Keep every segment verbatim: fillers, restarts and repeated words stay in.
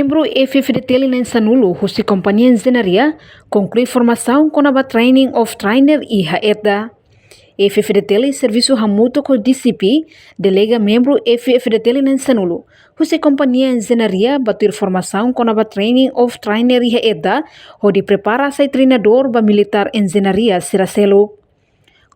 Membru F-FDTL na'in-sanulu husi kompañia enjeñaria konklui formasaun kona-ba Training of Trainer iha ETA. F-FDTL servisu hamutuk ho D C P, delega membru F-FDTL na'in-sanulu husi kompañia enjeñaria ba tuir formasaun kona-ba Training of Trainer iha ETA, hodi prepara sai treinadór ba militár enjeñaria sira seluk.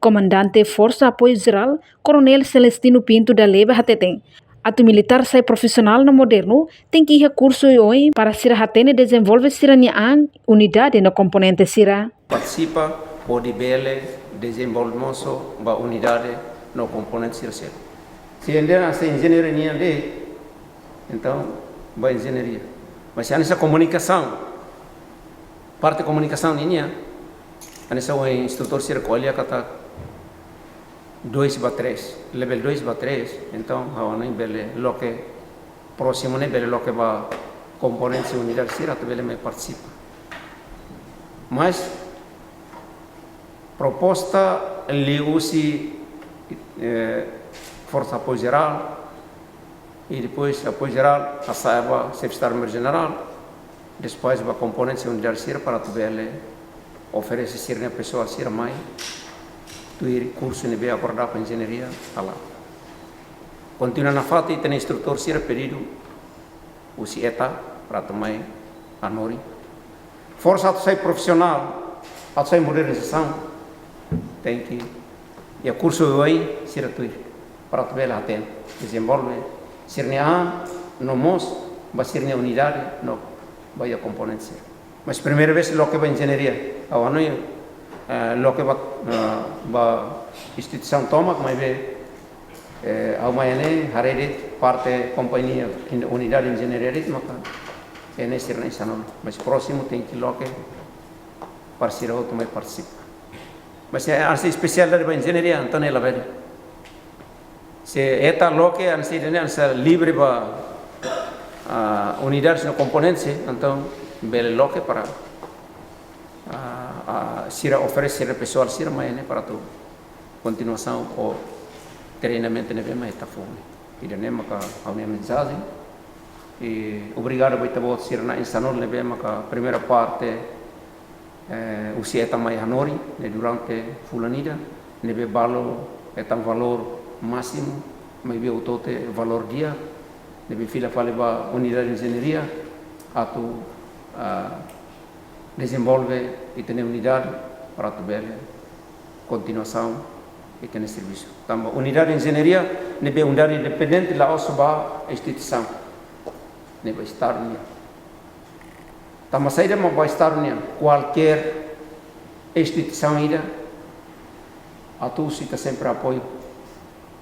Komandante Forsa Apoiu Jerál, Koronél Celestino Pinto da Leba hateten, atu militár sai profisionál no modernu, tenke iha kursu oioin para sira hatene dezenvolve sira-nia an, unidade no komponente sira. Partisipa hodi bele dezenvolve mós ba unidade no komponente sira seluk. Se ende na se enjeñaria nian de'it, entaun ba enjeñaria. Mas se hanesan komunikasaun, parte komunikasaun nian, hanesan ohin instrutór sira ko'alia katak dois ba três, level dois ba três, entaun ha'u hanoin bele loke prósimu ne'e bele loke ba komponente unidade sira atu bele mai partisipa. Mas proposta liuhusi, eh, Forsa Apoiu Jerál, i depois Apoiu Jerál hasa'e ba Xefe Estadu Maiór Jenerál, depois ba komponente unidade sira para atu bele oferese sira-nia pesoál sira mai tuir kursu ne'ebé agora daudaun enjeñaria hala'o. Kontinua nafatin ita-nia instrutór sira pedidu husi ETA para atu mai hanorin. Forsa atu sai profisionál, atu sai modernizasaun, tenke iha kursu oioin sira tuir para atu bele hatene, dezenvolve sira-nia an, no mós ba sira-nia unidade no ba iha komponente sira. Mas primeira vez loke ba enjeñaria, ha'u hanoin, eh, loke ba, eh, ba instituisaun tomak, maibé, eh, ha'u mai ne'e haree de'it parte kompañia in-, unidade enjeñaria de'it maka ne'e sira na'in-sanulu. Mas prósimu tenke loke para sira hotu mai partisipa. Mas hanesan espesialidade ba enjeñaria, entaun ne'e labele. Se ETA loke hanesan ida-ne'e hanesan livre ba, ah, unidades no komponentes, entaun bele loke para, ah, ah, sira oferese sira pesoál sira mai ne'e para atu kontinuasaun ou treinamentu ne'ebé mak ETA fó ne'e. Ida-ne'e maka ha'u-nia mensajen. I obrigadu ba ita-boot sira na'in-sanulu ne'ebé maka primeira parte, eh, husi ETA mai hanorin, ne'e durante fulan ida, ne'ebé balu hetan valór másimu, maibé hotu-hotu valór di'ak, ne'ebé fila fali ba unidade enjeñaria, atu, ah, dezenvolve ita-nia unidade para atu bele kontinuasaun ita-nia servisu. Tanba unidade enjeñaria ne'ebé unidade independente la'ós ba instituisaun, ne'e ba Estadu nian. Tanba saida mak ba Estadu nian, kualkér instituisaun ida atu husu ita sempre apoiu.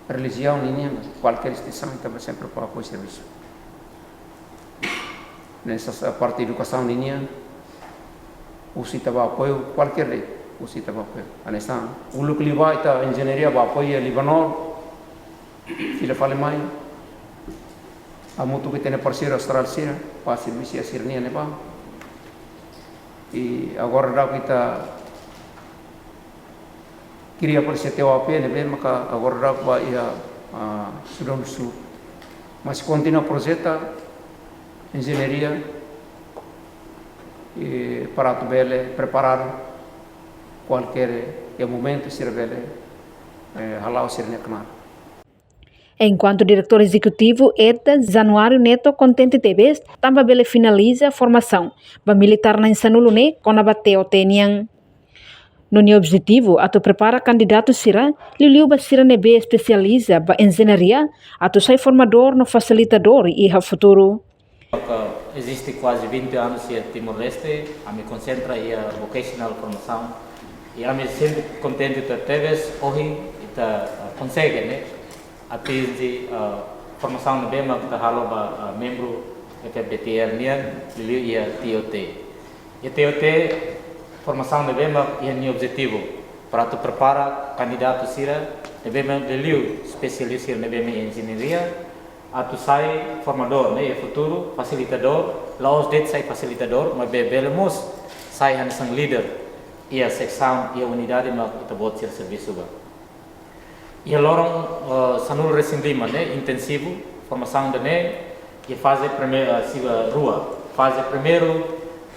Relijiaun ninian, kualkér instituisaun ita ba sempre ba apoiu servisu. Hanesan parte edukasaun ninian, husu ita ba apoiu, kualkér de'it, husu ita ba apoiu. Hanesan uluk liubá ita enjeñaria ba apoiu iha Libanor, fila fali mai, hamutuk ho ita-nia parseiru Austrál sira, ba servisu iha sira-nian ne'ebá. I agora daudaun ita kria fali C T O A P ne'ebé maka agora daudaun ba iha, ah, Sudán do Sul. Mas kontinua projeta enjeñaria, eh, para atu bele preparadu kualkér iha momentu sira bele, eh, hala'o sira-nia knaar. Enkuantu Diretór Ezekutivu ETA, Januário Neto, kontente tebes tanba bele finaliza formasaun ba militár na'in-sanulu ne'e kona-ba T O T nian. No nia objetivu atu prepara kandidatu sira, liuliu ba sira ne'ebé espesializa ba enjeñaria, atu sai formadór no fasilitadór iha futuru. Eziste kuaze vinte anos iha Timor-Leste, ami konsentra iha vocational formasaun. I ami sente kontente tebes, ohin ita, ah, konsege, ne'e, atinje, ah, formasaun ne'ebé mak ita halo ba, ah, membru F-FDTL nian, liuliu iha T O T. Iha T O T, formasaun ne'ebé mak iha nia objetivu para atu prepara kandidatu sira ne'ebé mak liuliu espesialista sira ne'ebé mak enjeñaria, atu sai formadór, ne'e, iha futuru, fasilitadór, la'ós de'it sai fasilitadór, maibé bele mós sai hanesan líder iha seksaun, iha unidade mak ita-boot sira servisu ba. Iha loron, eh, sanulu-resin-lima ne'e intensivu, formasaun ida-ne'e iha faze primeira, eh, siga rua. Faze primeiru,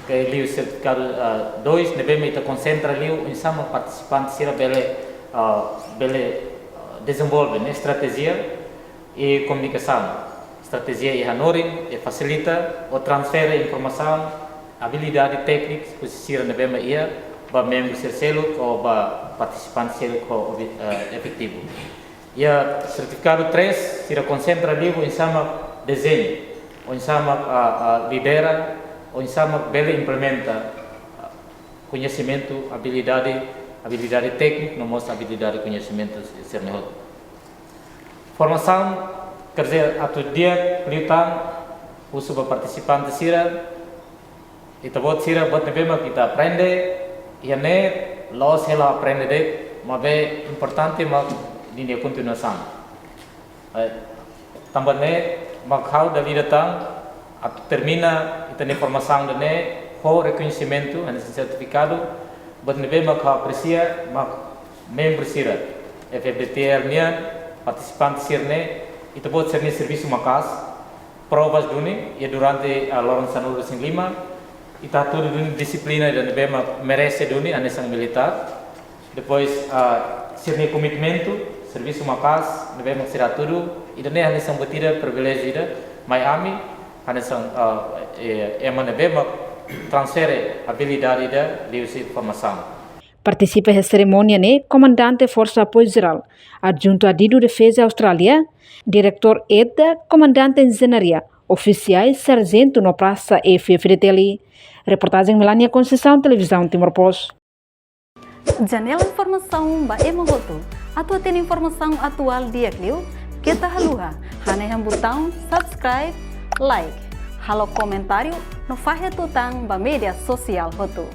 ke liu sertifikadu, ah, dois, ne'ebé mak ita konsentra liu oinsá mak partisipante sira bele, ah, bele, ah, dezenvolve, ne'e, estratéjia i komunikasaun. Estratéjia iha hanorin, i fasilita ou transfere informasaun, abilidade téknika husi sira ne'ebé mak iha, ba membru sira seluk ou ba partisipante seluk ho obje-, eh, efetivu. Iha sertifikadu três, sira konsentra liu oinsá mak dezeña, oinsá mak, ah, ah, lidera, oinsá mak bele implementa, ah, koñesimentu, abilidade, abilidade téknika, no mós abilidade koñesimentu sira-ne'e hotu. Formasaun, quer dizer, atu di'ak liután, husu ba partisipante sira, ita-boot sira, buat ne'ebé mak ita aprende iha ne'e, la'ós hela aprende de'it, maibé importante mak ninia kontinuasaun. Eh, tanba ne'e mak ha'u dala ida tan atu termina ita-nia formasaun ida-ne'e ho rekoñesimentu, hanesan sertifikadu, buat ne'ebé mak ha'u apresia mak membru sira F F D T L nian, partisipante sira-ne'e, ita-boot sira-nia servisu maka'as, provas duni, i durante, ah, loron sanulu-resin-lima, ita hatudu duni dixiplina ida ne'ebé mak merese duni, hanesan militár. Depois, ah, sira-nia komitmentu, servisu maka'as ne'ebé mak sira hatudu, ida-ne'e hanesan buat ida priviléjiu ida mai ami, hanesan, ah, eh, ema ne'ebé mak transfere abilidade ida liuhusi formasaun. Partisipa iha serimónia ne'e Komandante Forsa Apoiu Jerál, Adjuntu Adidu Defeza Austrália, Diretór EDA, Komandante Enjeñaria, ofisiais, sarjentu no prasa F F D T L. Reportajen Melania Conceição, Televizaun Timor Post. Janela informasaun ba ema hotu. Atu hatene informasaun atuál di'ak liu, keta haluha hanehan butaun subscribe, like, halo komentáriu no fahe tutan ba média sosiál hotu.